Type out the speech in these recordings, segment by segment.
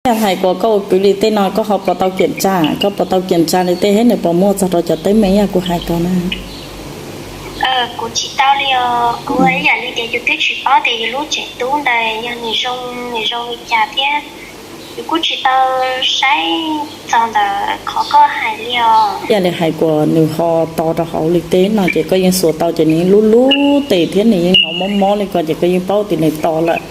Yog hais kuas koj ua kwv li tej no koj ho puas tau kiam tsa, koj puas tau kiam tsa li tej thiab nws puas muaj txog rau cov teeb meem yam kuv hais ko na? Kuv tsis tau li os, kuv ib yam li tias yus twb tsis paub tias yus lub tsev tub ntawd yog nws zoo, nws zoo li cas thiab, yus kuj tsis tau saib txog ntawm qhov koj hais li os. Yam li hais kuas nws ho to rau hauv li tej no ces koj yeej xuas tau ces nws yeej lub lub tes thiab nws yeej hnov mob mob li ko ces koj yeej paub tias nws to lawm.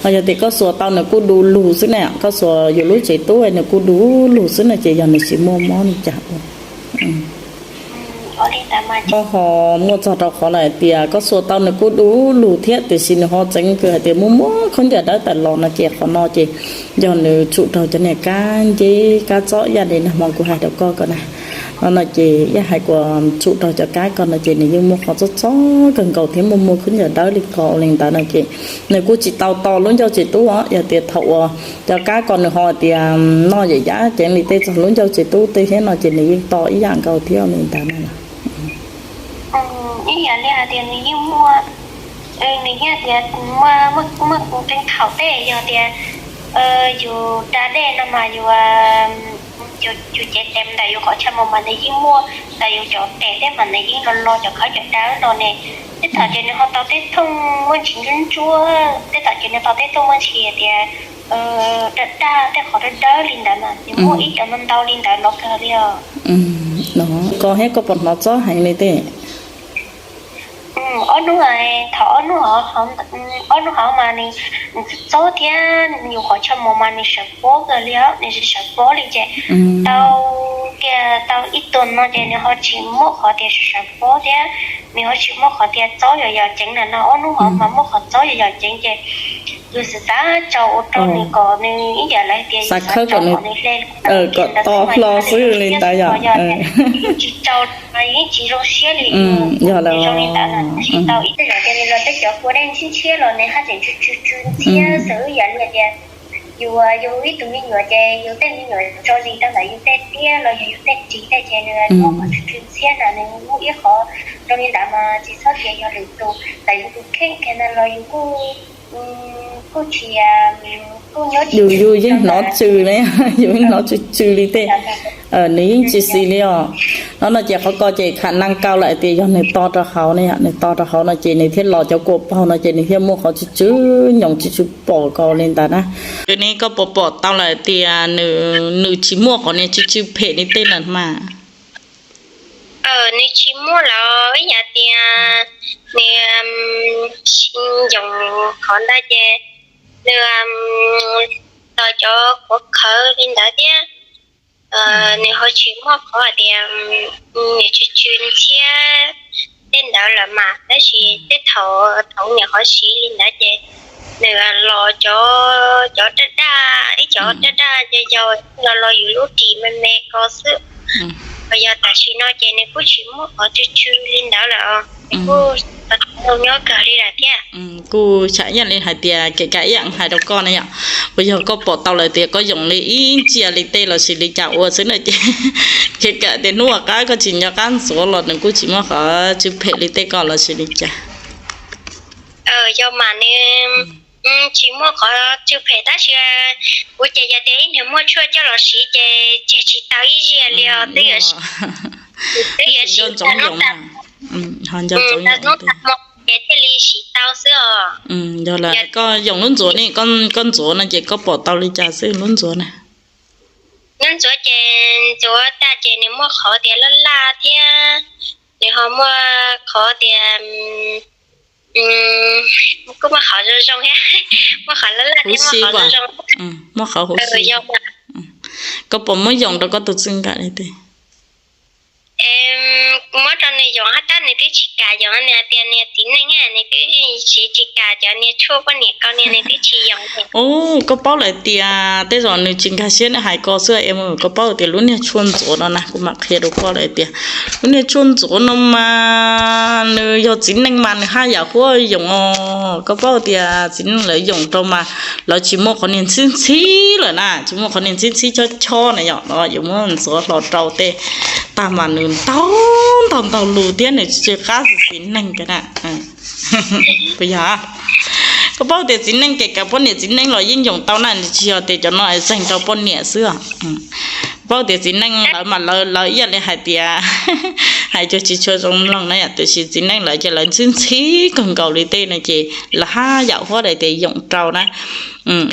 Ho yog tias koj xuas tau nws kuj du lug xwb na, koj xuas yus lub tsev tub nws kuj du lug xwb no ces yog nws tsis muaj mob li cas ua. Ho muaj txog rau qhov lawm tias koj xuas tau nws kuj du lug thiab tiam sis nws ho txeev kawg hais tias muaj muaj khaub ncaws dawb tawm los no ces qhov no ces yog nws tshum raug cov niag kab nceb kab txob ib yam li nag hmo kuv hais rau koj ko na. No no ces yog hais kuas tshum raug cov kab ko no ces nws yeej muaj qhov txob txob kawg nkaus thiab muaj muaj khaub ncaws dawb li ko ua li ntawd no ces nws kuj tsis tau to lub ncauj tsev tub os. Yog tias thaum uas cov kab ko nws ho tias noj yam yam ceev li tej txog lub ncauj tsev tub tej thiab no ces nws yeej to ib yam nkaus thiab li ntawd na. Ib yam li hais tias nws yeej muaj, nws yeej tias muaj, muaj qee thaum tej yog tias yus da dej no mas yus, yus cev tes ntawm yus qhov chaw mus mas nws yeej muaj, ntawm yus cov tes thiab mas nws yeej los los cov khaub ncaws dawb los ne. Tej thaum ces nws ho tau tej thooj muaj ntsis ntsuab ntsuab, tej thaum ces nws tau tej thooj muaj ntsis tias daj daj tej qhov dawb dawb li ntawd mas nws muaj ib cov ntau ntau li ntawd los kawg li os. Koj thiab koj puas hnov txob heev li tej? Ob hnub, thaum ob hnub, ob hnub hauv mas nws txob thiab yus qhov chaw mus mas nws sawv pob kawg li os, nws sawv pob li ces tau kiag tau ib tuas no ces nws ho tsis muaj qhov tias sawv pob thiab nws ho tsis muaj qhov tias txob yos yos ceev na no. Ob hnub hauv mas muaj qhov txob yos yos ceev ces yus xav xav tso ua rau nws kom nws ib yam li tias yus xav tso kom nws hle kom to hlo xwb li ntawd yom. Yus tsis tso mas yeej tsis zoo siab li. Yog li zoo li ntawd na, tab sis tau ib tej zaum ces nws los tej cov kua dej ntxhiab ntxhiab los nws haj tseem tsw tsw tsw ntxhiab xwb ib yam li tias yus, yus ib tug me nyuam ces yus tej me nyuam tso zis rau ntawm yus tej tiab los yog yus tej ris tej ces nws muaj qhov tsw tsw ntxhiab na, nws muaj ib qhov zoo li ntawd mas tsis txhob tias yog lwm tus, ntawm yus tus kheej kiag na los yus kuj, kuj tsis, kuj nyob tsis, yus yeej hnov tsw li, yus yeej hnov tsw tsw li tej, nws yeej tsis xis li os. No no ces qhov ko ces kham nees kaw lawm tias yog nws to rau hauv ne, nws to rau hauv no ces nws thiaj los cov kua paug no ces nws thiaj muaj qhov tsw tsw nyoos tsw tsw pom ko li ntawd na. Ces ne koj puas pom tau lawm tias nws tsis muaj qhov niag tsw tsw phem li tej lawm mas? Nws tsis muaj lawm, ib yam tias nws yoom qhov ntawd ces nws tos cov qhuav khawv li ntawd thiab. Nws ho tsis muaj qhov hais tias nws tsw tsw ntxhiab tej ntawd lawm mas, tab sis tej thaum thaum niam qhov siv li ntawd ces nws los cov, cov daj daj, ib cov daj daj yau yau los los yus lub ris me me ko xwb. Yog tam sim no ces nws kuj tsis muaj qhov tsw tsw li ntawd lawm, nws kuj nyob kawg li lawm thiab. Kuj xav ib yam li hais tias kev kawm ib yam hais rau koj na yom, uas yog koj pom tau lawm tias koj yoom li ib ntsia li tej los sis li cas ua xwb na ces kev kawm tias hnub qab koj tsis nco qab ntxuav los nws kuj tsis muaj qhov tsw phem li tej ko los sis li cas. Yog mas nws tsis muaj qhov tsw phem tab sis kuv ces yog tias ib niag muaj tshuaj coj los siv ces tseg tsis tau ib zaug li os, twb yuav, twb yuav siv tag hnub tag hmo ces thiaj li siv tau xwb os. Yog lawm, koj yoom lub ntxuav ne, koj ntxuav no ces koj pom tau li cas xwb lub ntxuav na? Lub ntxuav ces ntxuav tag ces nws muaj qhov tias laj laj thiab nws ho muaj qhov tias, kuj muaj qhov zoo zoo thiab, muaj qhov laj laj thiab muaj qhov zoo zoo. Muaj qhov huv si. Koj puas muab yoom rau koj tus txij nkawm li tej? Kuv muab rau nws yoom hab tab nws twb tsis kam yoom, nws hais tias nws txiv neej nws twb siv tsis kam cov niag tshuaj poj niam ko, nws twb tsis yoom. Koj paub lawm tias tej zaum nws tsis nkag siab nws hais ko xwb es, koj paub tias lub niag tshuaj ntxuav no na, kuv mam qhia rau koj lawm tias lub niag tshuaj ntxuav no mas nws yog txiv neej mas nws haj yam huab yoom os. Koj paub tias txiv neej lawv yoom rau mas lawv tsis muaj qhov niag ntxhib ntxhib lawm na, tsis muaj qhov niag ntxhib ntxhib chob chob na yom, yuav muab ntxuav hlo rau tej tag mas nws ntau ntau ntau lus thiab nws tsis qab txiv neej ka na. Puas yog? Koj paub tias txiv neej kev kawm poj niam txiv neej los yeej yoom tau na, tsis yog tias cov no txeeg rau poj niam xwb. Paub tias txiv neej lawv mas lawv lawv ib yam li hais tias, hais cuag tsis tshua zoo mloog na yom, tiam sis txiv neej lawv ces lawv ntxhib ntxhib kawg nkaus li tej no ces lawv haj yam huab daim tias yoom rau na.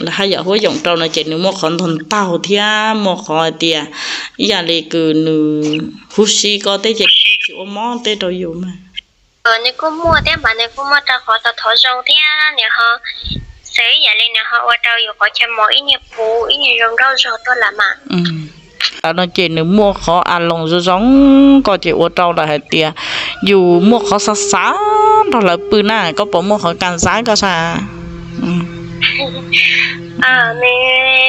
Lawv haj yam huab yoom rau no ces nws muaj qhov ntog ntaug thiab muaj qhov hais tias ib yam li kws nws huv si koj tej ces tsis ua mob tej rau yus mas. Nws kuj muaj thiab mas nws kuj muaj rau qhov thov zoo thiab nws ho, xws ib yam li nws ho ua rau yus qhov chaw mos ib nyuag puv ib nyuag zoo nkauj zog tuaj lawm mas. Lawv no ces nws muaj qhov a loos zoo zoo ko ces ua rau lawv hais tias yus muaj qhov xav xav nrog lawv pw na, koj puas muaj qhov kas xav koj sab?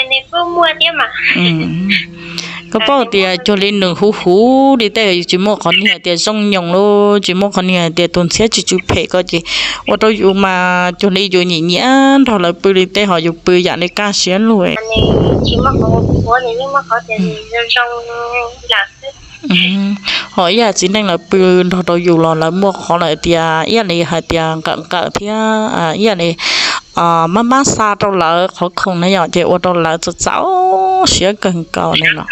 Nws kuj muaj thiab mas. Koj paub tias cuag li nws huv huv li tej, yus tsis muaj qhov niag hais tias zoo nyoos lub, tsis muaj qhov niag hais tias tus ntxhiab tsis tsw phem ko ces ua rau yus mas cuag li yus nyiam nyiam nrog lawv pw li tej ho yus pw yam li kaj siab lug. Ho ib yam txiv neej lawv pw nrog rau yus los lawv muaj qhov lawm tias ib yam li hais tias nqawm nqawm thiab ib yam li mab mab xa rau lawv qhov khoom na yom, ces ua rau lawv txaus txaus siab kawg nkaus li los.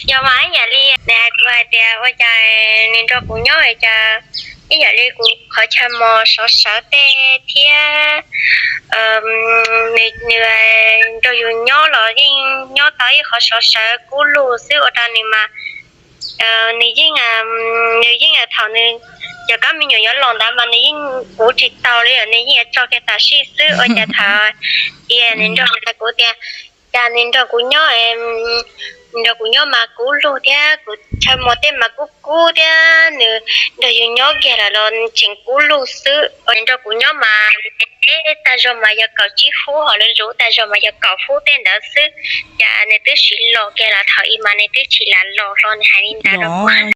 Yog mas ib yam li nws hais kuv hais tias ua cas nws nrog kuv nyob cas ib yam li kuv qhov chaw mos sov sawv tej thiab nws nrog yus nyob los yeej nyob tau ib qhov sov sawv kub lug xwb ua rau nws mas nws yeej, nws yeej thaum nws cov kab me nyuam yuav los ntawd mas nws yeej puv tsis tau li, nws yeej yuav tso kiag tam sim xwb ua cas thaum nws nrog kuv tias cas nws nrog kuv nyob, nws nrog kuv nyob mas kub lug thiab kuv chaw mos tej mas kub kub thiab nws nrog yus nyob kiag lawm los tseem kub lug xwb. Nws nrog kuv nyob mas tag zog mas yog kaum tsib fub, ho luv luv tag zog mas yog kaum fub tej ntawd xwb, cas nws twb sim los kiag lawm, thaum ub mas nws twb tsis lam los hlo, nws hais li ntawd rau kuv.